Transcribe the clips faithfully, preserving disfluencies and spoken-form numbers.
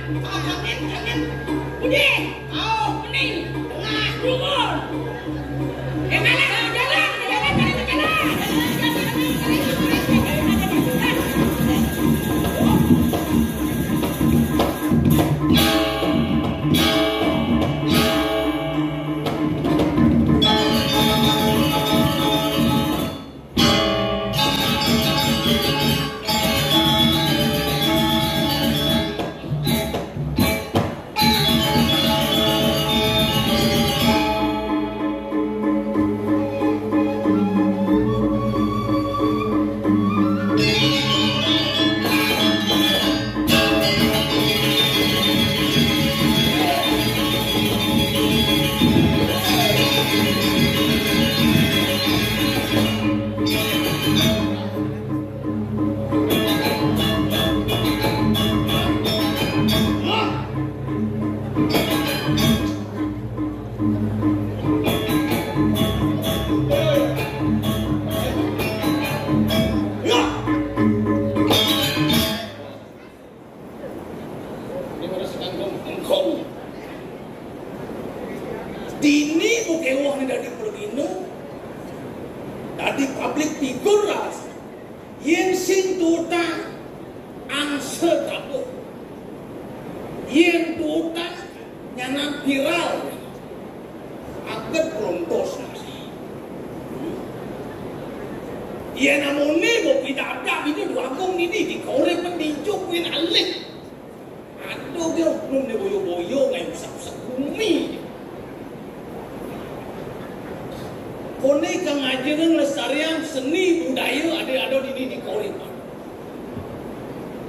Jangan, jangan. Udah. Oh, mending. Tengah. Rukun. Yang mana? Jalan, jalan, jalan, jalan. Ini harus tanggung engkau. Dini bukewah ni dadi pragina, dadi public figure lah. Yen sing tuta angsa tabuh. Yen tuta nyanan viral. Aget brontos nasi. Yen amone bopi dabdak bina duagung nini dikorek mendinjuk kuin alih. Aduh, dia oknum ni boyo-boyo ngai usak-usak bumi. Kone kang ajengan nglestariang seni budaya ade-ade dini dikorek.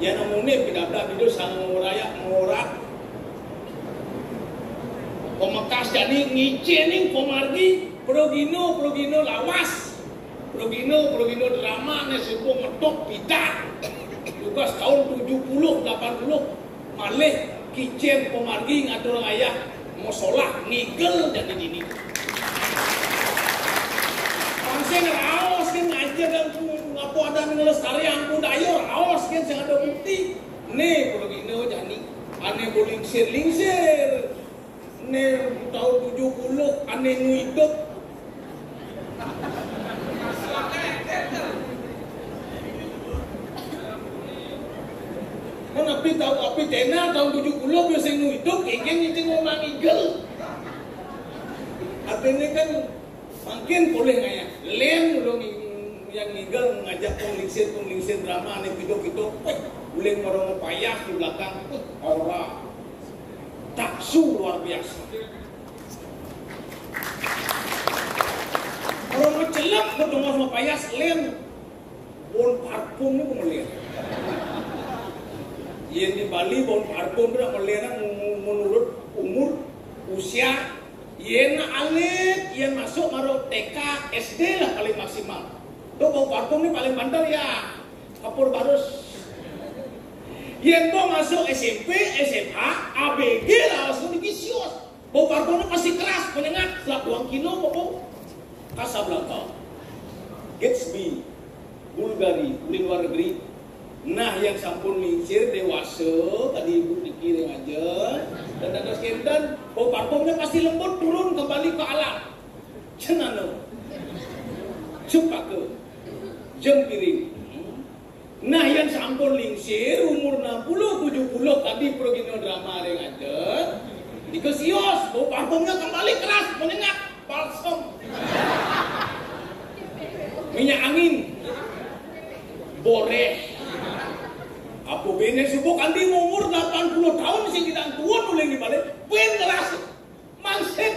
Yen amone pidabdak bida sang ngorayak ngorak. Pemekas jani ngicening pamargi pragina, pragina lawas. Pragina, pragina drama ne suba ngetop pidan. Tugas taun tujuh puluh, lapan puluh. Malih kicen pamargi ngaturang ayah masolah ngigel jani dini. Pang sing raos kan ngajar dan apa ada nglestariang budaya, raos kan sing ada bukti. Ne pragina jani, ane bo lingsir-lingsir. Ne taun tujuh puluh, ane nu idup. Kan api taun, api tena taun tujuh puluh, biasa nu idup, kengkeng itu ngomong igel. Artinya kan Mangkin polih ngayah. Len ulun yang ngigel ngajak pun lingsir, pun lingsir drama ni pido-pido. Weh, ulun mara mapayas di belakang. Weh, aura. Taksu luar biasa. Mara macelep bedongos mapayas, Len. Bau parfum ni bau melihat. Yen di Bali bau parfum tu nak melihat menurut umur, usia. Yen alit, yen masuk mara T K, S D lah paling maksimal. Tu bau parfum ni paling banter ya. Kapur barus. Yen bau masuk S M P, S M A, A B G lah langsung digisius. Bau parfumnya pasti keras, menyengat, selak dua kilo kok bau. Casablanca, Gatsby, Bulgari, di luar negeri. Nah, yang sampun lingsir dewasa, tadi ibu dikiring aja, dan ada skintan, bau parfumnya pasti lembut, turun kembali ke alam. Cenano. Cempaka. Jempiring. Nah, yang sampun lingsir, umur enam puluh, tujuh puluh tadi pragina drama ring aja. Dikesios, bau parfumnya kembali keras, menyengat, balsem. Minyak angin. Boreh. Apa bene subuh kanti umur delapan puluh tahun sing kita tuan uleng di balik, ben keras. Mangsit.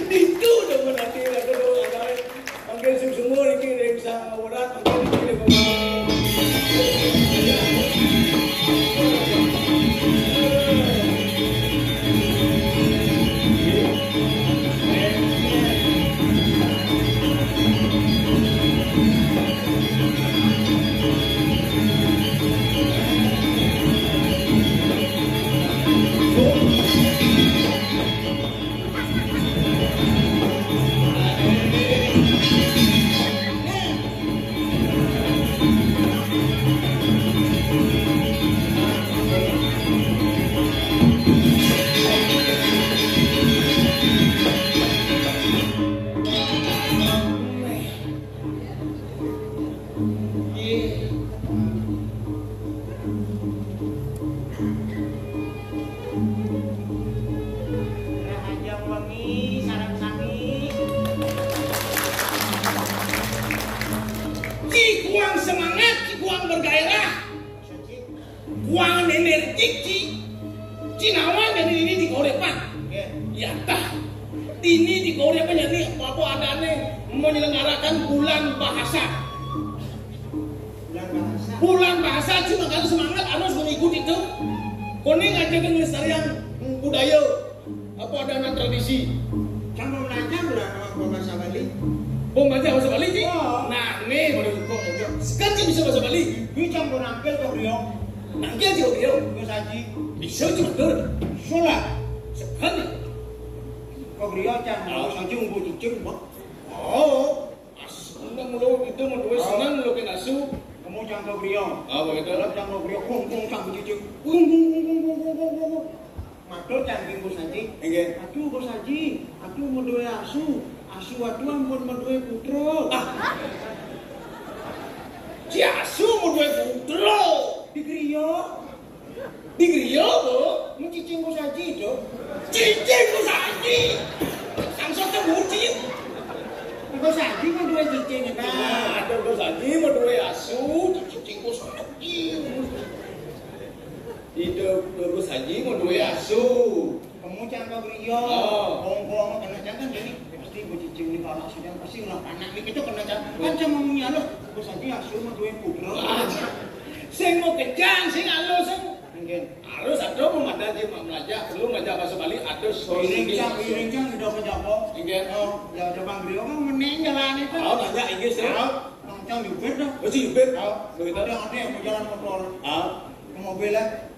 Itu dah menanti lah tu doa baik. Mungkin sungguh-sungguh ni kita bisa urat, mungkin kita Cik, Ci. Ci naon jadi ini di Korea, Pak? Nggih. Ya tah. Ini di Korea, Pak, jadi apa-apa adané menyelenggarakan bulan bahasa. Bulan bahasa. Bulan bahasa, Ci, makanya semangat harus mengikuti itu. Koné ngajakin melestarian budaya. Apa ada anak tradisi? Cang mau belajar ulah bahasa Bali. Mau belajar bahasa Bali, Ci? Oh. Nah, nih, baru kok, kok. Sekarang Ci bisa bahasa Bali. Ini cang mau nampil kok, Rio. Nampil, Ci, kok, Rio? Bos Haji. Bisa, Ci, betul. Sulah. Sekarang. Kok, Rio, cang mau saja nggo cicing, Bang. Oh. As, enggak mulu itu mau duit senang mulu kena su. Kamu cang kok, Rio. Ah, begitu. Kalau cang kok, Rio, kung, kung, cang cicing. Kung, kung, kung, kung, kung, kung, kung, kung. Matur cangking Gus Haji. Inggih. Aduh, Gus Haji, aduh, mau duwe asu. Asu, aduh, ampun, mau duwe putra. Ah. Si asu mau duwe putra. Di griya. Di griya, Bu. Ini cicing Gus Haji, Dok. Cicing Gus Haji. Sangsot temu, Cing. Gus Haji mau duwe cicing, nah. Aduh, Gus Haji mau duwe asu, cicing Gus Haji. Itu Gus Haji mau duwe asu. Kamu cang kok, Rio. Oh. Bongkong kena cang kan jadi pasti bocicing di bawah sidang pasti ulah panak nih itu kena cang. Kan cang ngomongnya halus, Gus Haji asu mau duwe putra. Ah. Sing mau kejang, sing halus, sing. Mungkin. Harus ada mau ada aja mau belajar, perlu belajar bahasa Bali, ada solusi. Iring cang, iring cang, udah ke Jawa. Mungkin. Oh, ya udah Bang Rio kan meneng jalan itu. Oh, nanya Inggris ya. Oh, Bang Cang jubir dah. Oh, si jubir. Oh, begitu. Ada, ada yang mau jalan motor. Ah. Mobil ya.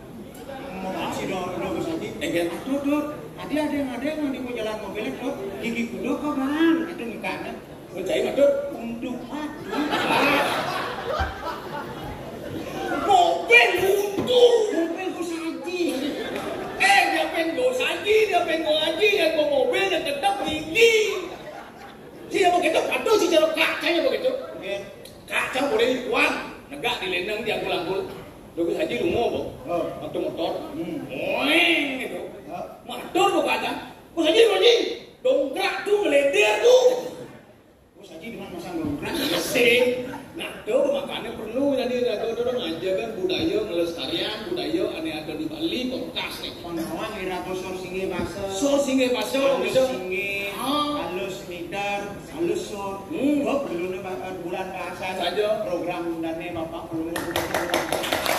Mau taksi dong, udah Gus Haji. Enggak. Aduh, tuh. Tadi ada yang ada yang di jalan mobil itu. Gigi kuda kok, Bang? Itu mukanya. Mencai matur. Untuk apa? Mobil untuk. Mobil Gus Haji. Eh, dia pengen Gus Haji, dia pengen Gus Haji, yang mau mobil, yang tetap gigi. Si yang begitu, aduh, si jeruk kacanya begitu. Oke. Kaca boleh dikuat, negak di lendang, di anggul-anggul. Gus Haji lunga, Bu. Oh. Waktu motor. Hmm. Oeng gitu. Oh. Matur, Bu, kaca. Gus Haji, Gus Haji, dongkrak tuh, ngeleder tuh. Gus Haji dengan masang dongkrak. Sih. Nah, tuh makanya perlu tadi ada orang ngajarkan budaya, melestarian budaya ane ada di Bali, kok tas nih. Panawan ira sor singgih basa. Sor singgih basa, halus bisa. Singgih, ah. Halus midar, halus sor. Hmm. Oh, perlu nih, Pak, bulan bahasa saja. Program dan nih Bapak perlu.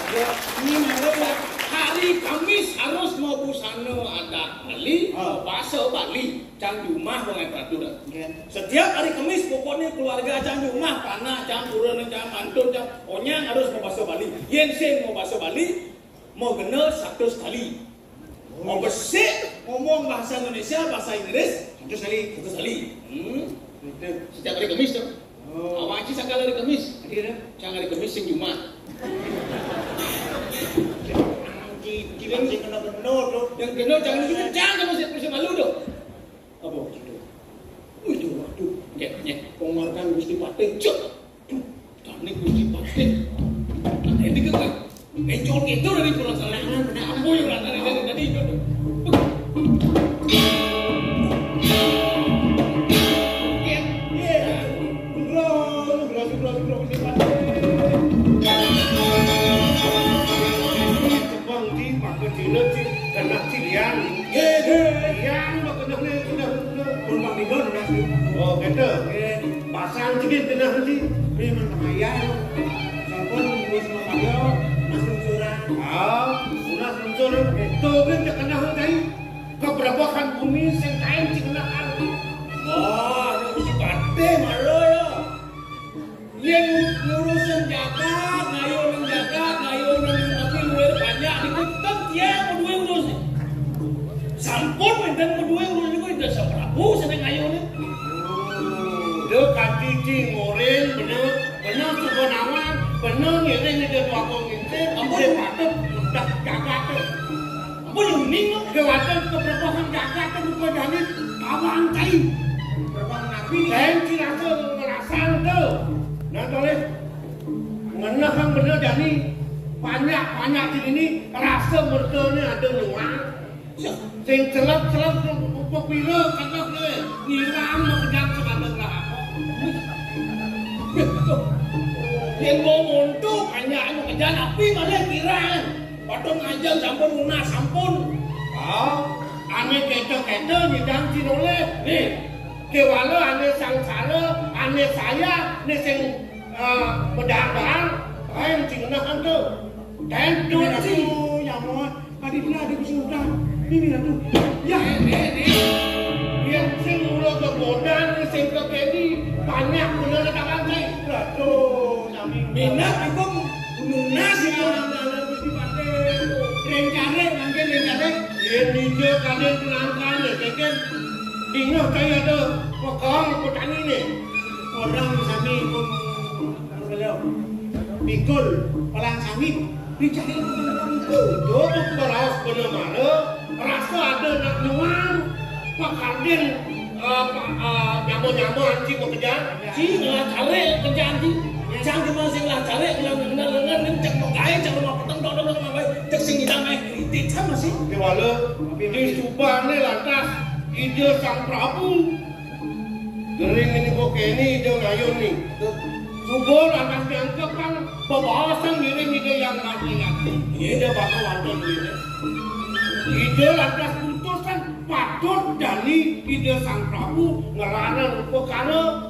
Ya, ini menurut hari Kamis harus mau busana adat Bali, ah. Mau bahasa Bali, cang di rumah dengan peraturan. Ya. Setiap hari Kamis pokoknya keluarga cang di rumah, panak cang, purun cang, mantun cang, onyang harus mau bahasa Bali. Yen sing mau bahasa Bali, mau kenal satu sekali. Mau besik ngomong bahasa Indonesia, bahasa Inggris, satu sekali. Satu sekali. Hmm. Betul. Setiap hari Kamis tuh. Oh. Awak Haji sakal hari Kamis. Hadir ya? Cang hari Kamis sing Jumat. Haji, Haji, Haji kena benar tuh. Yang kena jangan gitu, jangan masih masih malu tuh. Apa gitu? Itu waktu. Ya, ya. Pengarkan Gusti Patih. Cuk. Duh, tani Gusti Patih. Nah, ini kan. Encok itu dari pulau sana. Apa yang orang dari dari tadi itu? Iya, iya. Nugroh, nugroh, nugroh, nugroh, nugroh. Cebang di pakai dina di kena cilian. Iya, iya. Yang mau kena ni sudah, sudah berubah minggu sudah. Oh, gitu. Iya. Pasang dikit kena nanti. Memang kemaya. Sampun ngurus kemaya, Mas Luncuran. Ah, Mas Luncuran. Itu kan terkenal tadi. Keberabah bumi sing kain sing kenal. Wah, ini mesti pate malu ya. Yang ngurusin jagat, ngayonin jagat, ngayonin tapi luwih banyak itu tetap dia yang kedua urus. Sampun wénten kedua urus niku Ida Sang Prabu sing ngayonin. Lho, kanthi Cinguril, bener, bener suka nawang, bener ngiring Ida Dwagung Ningsih, ampun. Patut udah jagat. Ampun, uning, lho. Lho, patut keberkahan jagat, buka jani, kawan kai. Berkahan nabi. Dan cilaka ngerasal, tuh. Nah, toleh, ngenah kang bener jani, banyak-banyak di sini, rasa mertanya ada nyuang. Sing celep-celep pepira kata kowe ngilang makejang sing ada ngrahako. Yén wong untu kanyakan makejang api malah kirang. Padha ngajeng sampun lunas, sampun. Ah, ané kéto-kéto nyidang cinolih. Nih, kéwala ané sangsara, ané saya, né sing, eh, medar-medar, aé sing ngenah ento. Tentut sing. Ratu, ya ampun, tadi dina ada sing utang. Ini Ratu. Ya. Nih, nih, nih. Yén sing mula gegodan, sing kekéné, banyak bener katakan saya. Ratu, sami. Minat iku nunas iku. Rencana mangkin rencana. Yén ninja kadén penangkan ya, kan. Dingeh kaya ada pegang petani nih. Orang sami pun beliau. Pikul, pelang sami. Dicari itu. Duduk beraos bener malu. Rasa ada nak nyuang. Pak Kardin, eh, Pak, eh, nyama-nyama anci bekerja. Ci ngelah cari kerjaan ci. Cang cuma sing ngelah cari, ngelah ngelah ngelah, ngelah, cek mau kaya, cek rumah peteng, tok, tok, tok, tok, cek sing ngidang ae kritik sama sih. Di wala, di subane lantas, ide Sang Prabu. Gering ini kok kene ide ngayun nih. Suba lantas diangkep kan, bebaosan ngiring ide yang laki-laki. Ide bakal wonten duitnya. Ide lantas putusan patut dani ide Sang Prabu ngelarang perkara.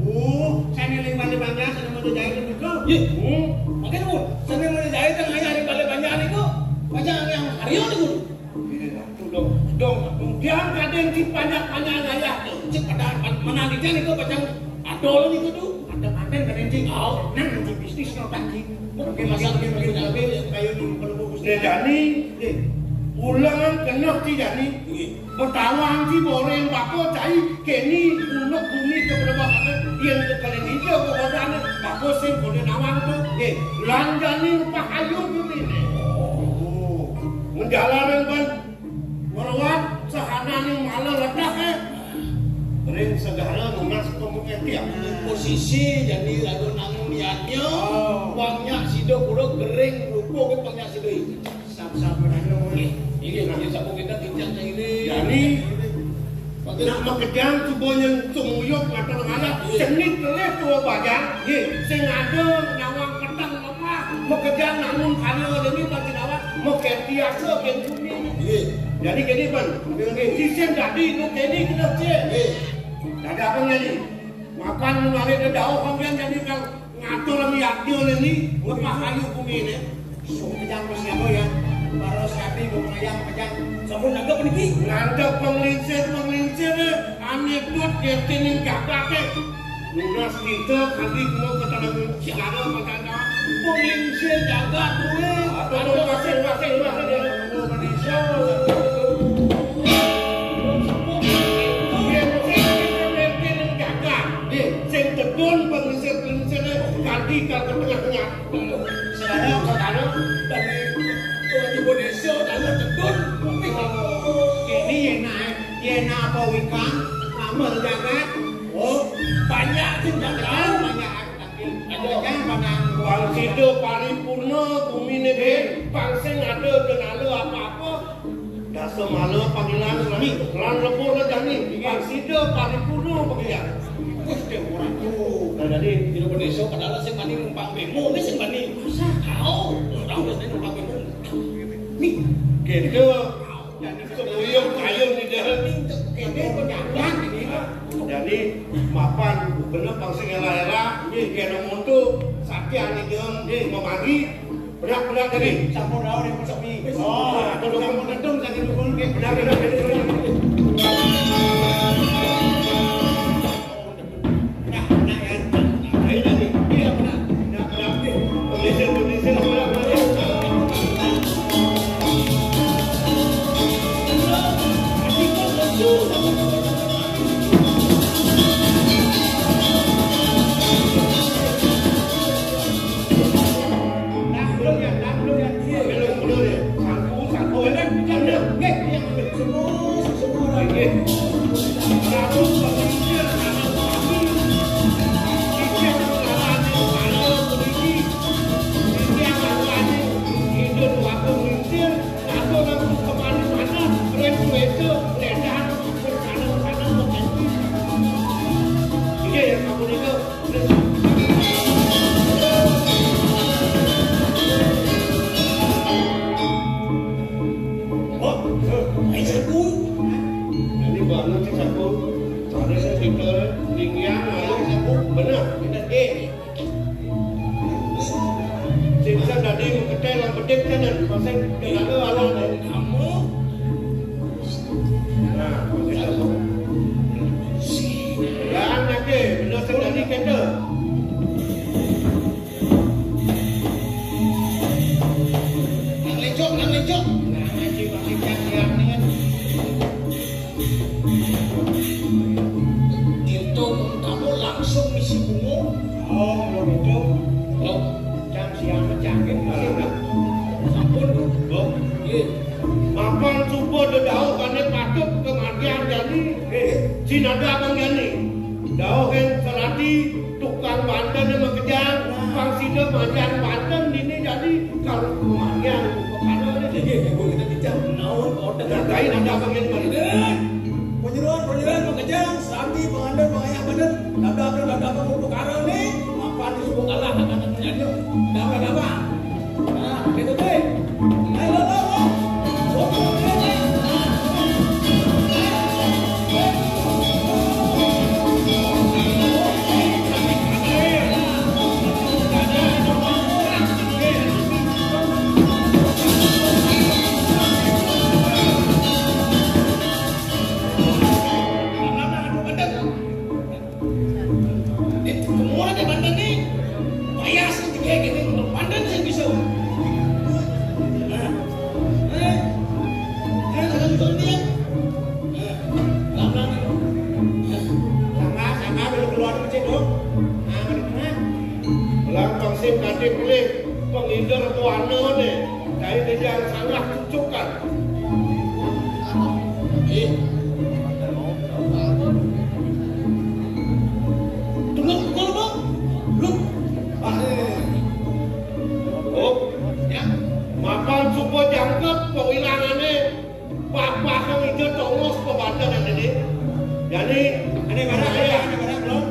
Oh, saya ngiling balik banyak, saya mau jahit itu. Iya. Hmm. Makanya, Bu, saya mau jahit yang hanya di balik banyak itu. Macam yang Aryo itu. Dong, dong, dong, jangan kadang si banyak-banyak ayah. Si pada mana dia itu, macam adol itu tuh. Ada paten kadang si. Oh. Nah, nanti bisnis kalau tadi. Oke, masalah dia bagi kayu di pelupuk. Dani, ulangan kena si Dani. Iya. Betawang ki boreng bako cai keni unuk bumi ke berubah yen ke kalian hijau ke wadane bako sing kode nawang tu. Eh, lanjani pahayu bumi ni. Oh. Menjalaran ban meruat sahana ni malah ledak eh. Ring segala nunas pemuketian. Posisi jadi lagu nang niatnya. Oh. Wangnya sido pura gering rupo ke pangnya sido ini. Sap-sap menanam. Nggih, inggih, nggih, sampun kita tincang sairing. Jani, nak makejang cuba nyang sumuyup ngatur ngalah, nggih. Seni kelih tua bajang, nggih. Sing ada nyawang peteng lemah, makejang namun karya demi bagi nawang, maketiasa ben bumi. Nggih. Jadi kene, Pan, nggih. Sisin dadi nu kene kena cek. Nggih. Dadi apa jadi? Mapan mengalir ke dauh, kemudian jadi kang Ngatur miaknya ini, ngepah kayu bumi ini. Sung kejang bos nyabo ya. Baru sapi bos ayam kejang. Sampun nanggep niki. Nanggep penglingsir, penglingsir, eh, anekdot ya, tining gagak, eh. Nunas kita kali gua ke tanah si ada macam penglingsir jagat, eh. Atau masing-masing, masing-masing. Sing tedun penglingsir-penglingsir kadi ka tengah-tengah. Sedaya saudara dari Indonesia dalam tedun. Ini yena, yena apa wikang, amal jagat. Oh, banyak sing jagat, banyak. Ada yang menang. Bang Sido paripurna bumi ne, bang sing ada kenala apa-apa. Dasa mala panggilan sami, lan lepur jani, pang sida paripurna pagian. Wis, dek ora tuh. Nah, jadi Indonesia padahal sing mani numpang bemo, ini sing mani. Masa? Tahu, tahu wis numpang bemo. Nih, gitu. Jadi semuyung kayun nih, dah. Ini kok jalan ini. Jadi, mapan bener pang sing era-era, ini kena untuk sakti ane jeung, nih, memagi. Berak-berak tadi. Campur daun yang sepi. Oh, tolong kamu nendung tadi dulu. Berak-berak tadi dulu. Nah, nah, ya. Nah, ini tadi. Iya, benar. Berak-berak. Kondisi, kondisi, berak-berak. Masih kena ada alam, eh. Kamu. Nah, masih ada. Jangan lagi, benda sing tadi kena. Nang lencok, nang lencok. Nah, ngaji pakai jam-jam ni kan. Itu tamu langsung misi bungo. Oh, kalau gitu. Oh. Jam siang mah jangkit masih, nah. Sampun, Bu. Oh. Iya. Mapan suba dedauh ane patut kamargiang jani. Eh, sinada Abang Jani. Dauh en serati tukang banten makejang, pang sida manjang banten dini jani kal kamargiang pekara ne. Iya, iya, Bu, kita bincang. Naon order? Nah, kain ada Abang Jani mari. Eh, panyeroan, panyeroan makejang, sami pangandel pangayah banten. Dadap, dadap, dadap, pekara ne, mapan disuruh kalah akan terjadi. Dadap, dadap. Nah, gitu, teh. Ayo, lo, lo, lo. Eh, semua ada banten ni. Payah sih tiga gini untuk banten sih bisa. Nah. Eh. Eh, jangan betul dia. Eh, pelan-pelan. Sama, sama, belum keluar masjid, dong. Nah, betul, nah. Pelan, Bang Sim, nanti boleh pengider tuan lo deh. Dari dia yang salah cucukkan. Eh. Tunggu, tunggu, tunggu. Lu. Ah, eh. Oh, ya. Mapan suba jangkep pawilangane, papah kang ija tongos pabadanan ini. Jani, ane barang, ya, ane barang, belum.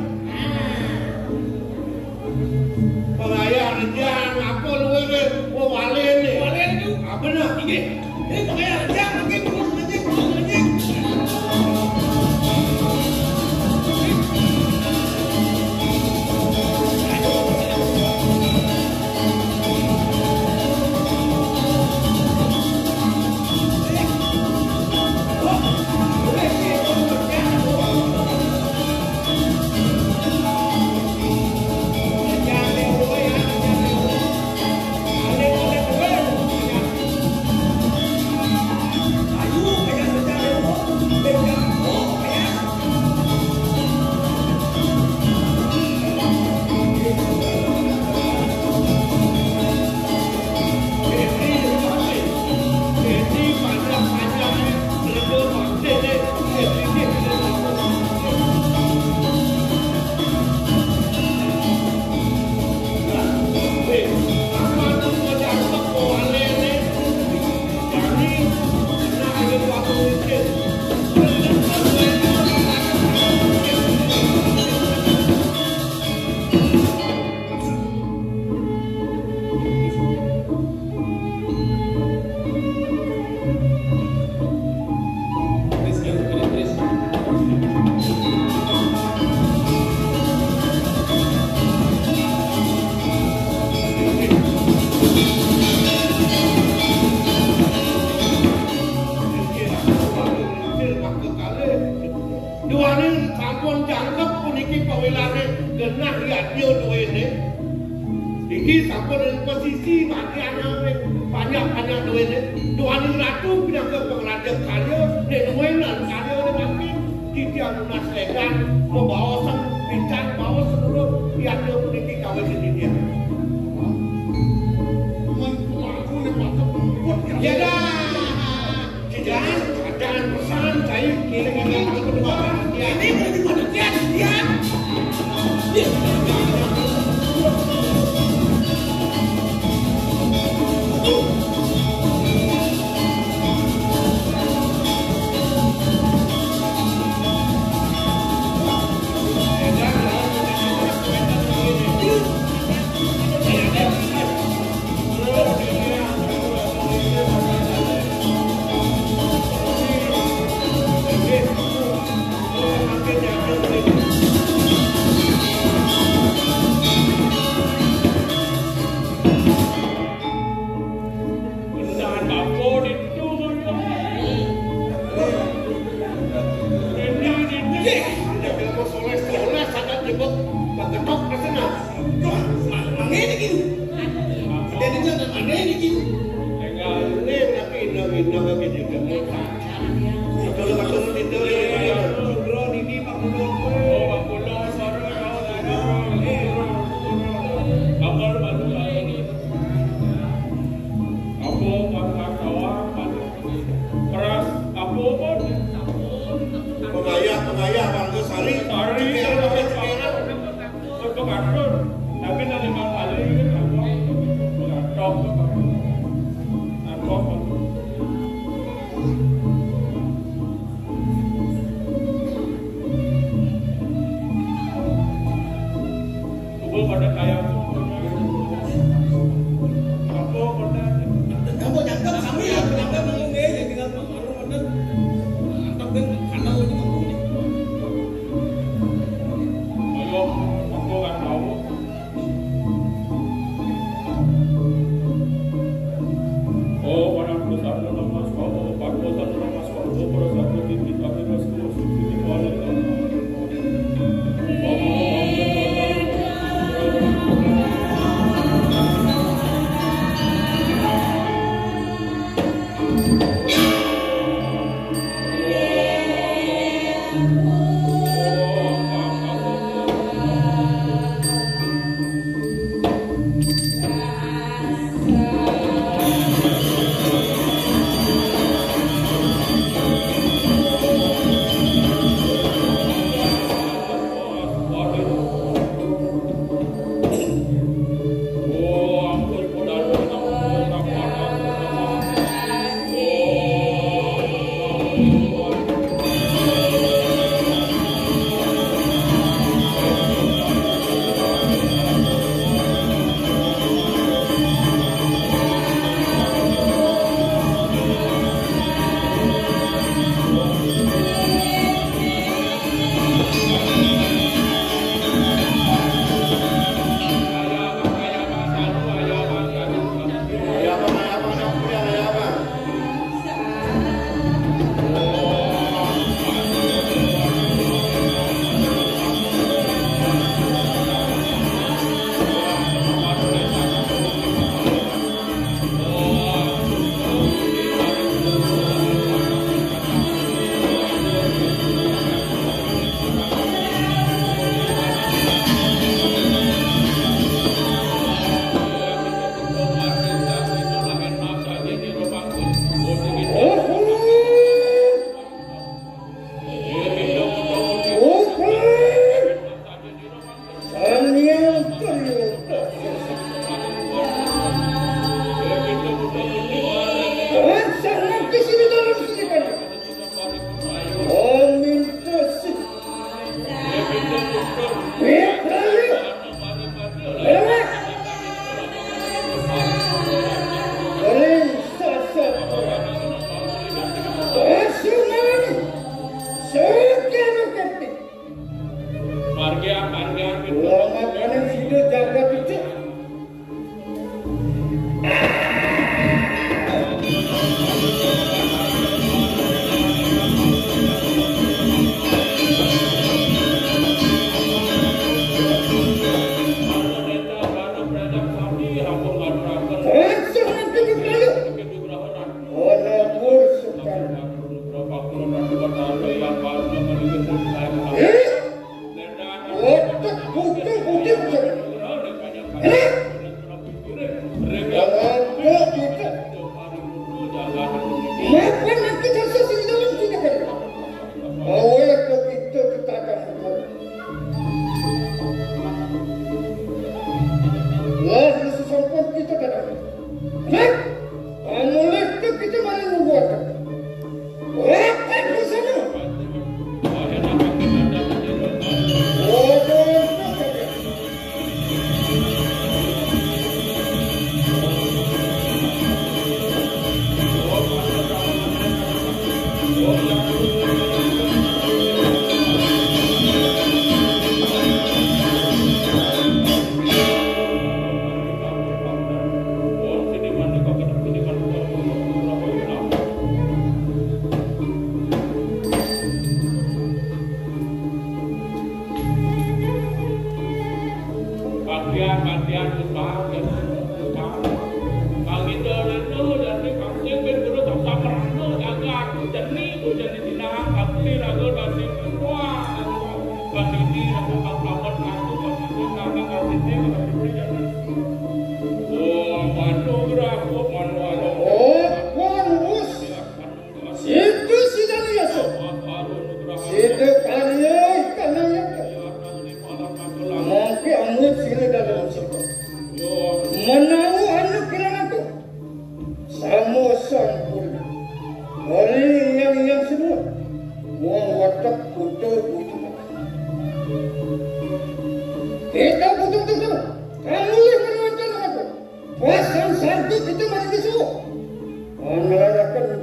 Pengayah rejang apa luwe ne? Wah, walen ne. Walen itu. Apa ne? Inggih. Ini pengayah rejang, mungkin terus nanti, terus nanti. Duaning sampun jangkep puniki pawilane genah yadnya duene. Niki sampun ring pasisi bagian banyak-banyak duene. Duaning ratu pinaka pangraja karya, nek duwe lan karya ring mangkin, titiang nunas legan, mabaosan, pican baos seluruh yadnya puniki kawin titiang. Ya dah. Jangan, jangan pesan, saya kira-kira takut banget. Ya, ini berarti pada dia, dia. Dia. Apa itu, Bang? Ini, ini. Yeh, ada ilmu soleh-soleh, sangat nyebut, bagetok, pasti nah. Wah, ma-, mangene iki. Dene jangan mangene iki. Enggak, ini tapi inang-inang lagi juga. Betul, betul, betul, betul. Sugro ini Pak Pulau. Oh, Pak Pulau, sorry, kau tanya. Eh, Pak Pulau. Apa lu baru ini? Apa, Pak, Pak, Pak? Keras, apa, Pak? Pengayah, pengayah, Pak Sari. Sari, Cekeran, cekeran. Untuk atur, tapi nanti Bang Ali ini apa? Mengatok, apa? Atok, apa? Coba pada kayak apa? Pada kamu,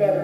Apa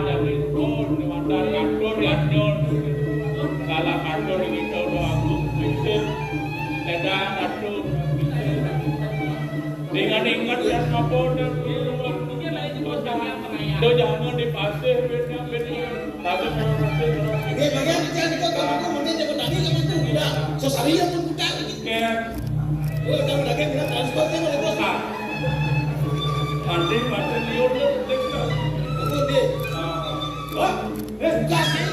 dari pun lewatan kantor ya nyol. Salah kantor ini kalau aku bisa. Ada kantor. Dengan ingat dan apa dan itu jangan di pasir beda beda. Tapi kalau pasir kalau Oke, bagian itu yang ikut sama aku, mungkin jago tadi sama itu, udah. Sosari yang pun bukan. Oke. Gue udah lagi bilang transport kan, udah bos. Mati mati liur tuh. Oke, deh. Wah, eh, enggak sih.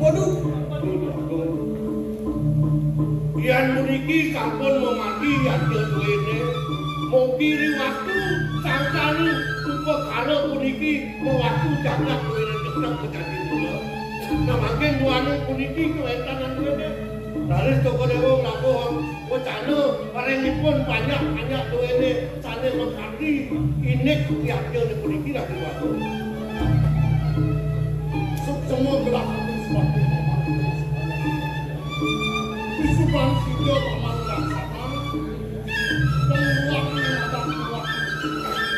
Waduh. Yan puniki sampun mamati yadnya duwene. Mugi ri waktu sangkani upakara puniki mewaktu jagat duwene cekap kejadi kula. Nah, mangkin duwene puniki kewentanan duwene. Raris Toko Dewa nglabuh wacana paringipun banyak-banyak duwene sane mengabdi inik yadnya puniki lagi waktu. Suksema gelah ati sebati paman. Isuban sida paman laksana. Penguat ing adat kuat.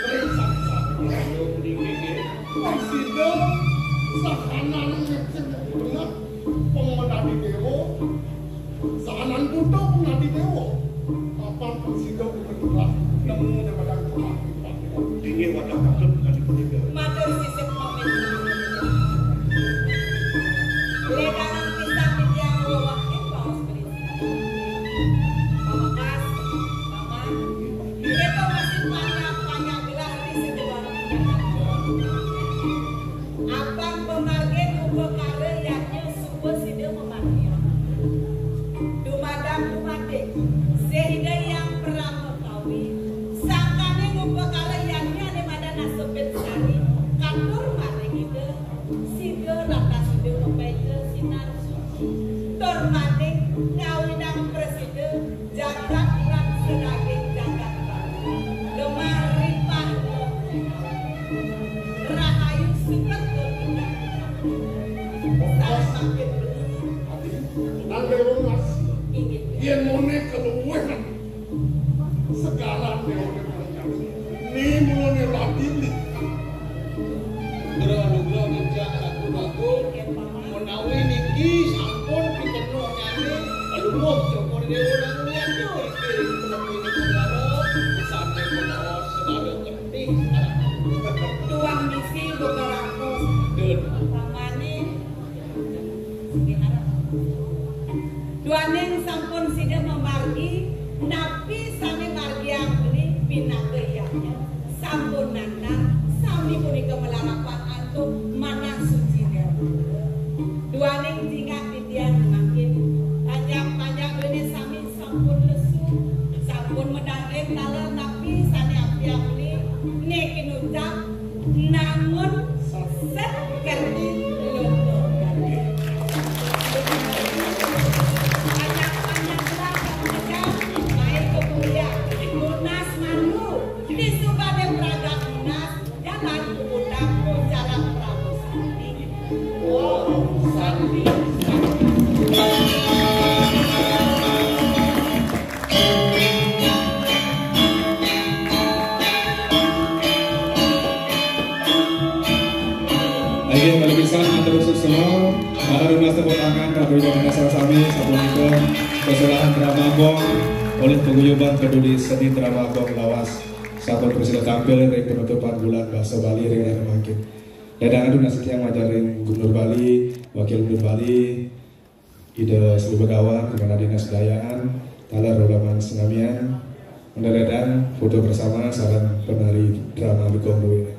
Ring sangsa. Nggih, nggih. Wong sida sahanan ngecen bener. Penguat adi dewa. Sahanan buta pun adi dewa. Papan pun sida pun bener. Nemu daripada kuat. Inggih wadah patut kali punika. Matur sisip pamit. Ledangan pisang titiang wewahin baos beri. Pamekas, Paman, kita masih banyak-banyak gelah di situ. Abang pemargin upakara yadnya suba sida mamargiang. Dumadak dumadik, sida yang perama kawi, sangkaning upakara yadnya ane madan asepin sari, katur maring Ida, sida lantas sida mapaita sinar suci. Tur maning ngawinang prasida, jagat lan sadaging jagat Bali. Lemah ripah rahayu siket tur tindak. Salah makin beli. Nang dewa mas. Inggih. Yen mone keluwih segaran dewa. Ni mulane lagi ni. Nugra nugra ngejak lagu-lagu. Menawi niki sampun pitenuh nyane, lumuh syukur dewa nang nyatu iki. Sampai menawa sebalik genti. Tuang misi beberapa. Dun. Pamane. Duaning sampun sida mamargi, napi sane margiang beli pinaka yadnya, sampun nandar, sami punika malarapan antuk manah suci Dewa. Duaning jingak titiang mangkin, panjak-panjak duene sami sampun lesu, sampun medaging taler napi sane apiang beli, niki nucap, nangun set kerti lung. Oke, kalau bisa, matur suksma. Mangke nunas tepuk tangan, Ratu Ida Sami, sapunika kesolahan drama gong olih Paguyuban Peduli Seni Drama Gong Lawas. Sampun prasida tampil ring penutupan bulan basa Bali ring rahina mangkin. Dadang nunas titiang majeng ring Gubernur Bali, Wakil Gubernur Bali, Ida Sri Begawan, Kepala Dinas Kebudayaan, taler Roda Mas Namian, Unda Dadang, foto bersama sareng penari drama Legong Duit.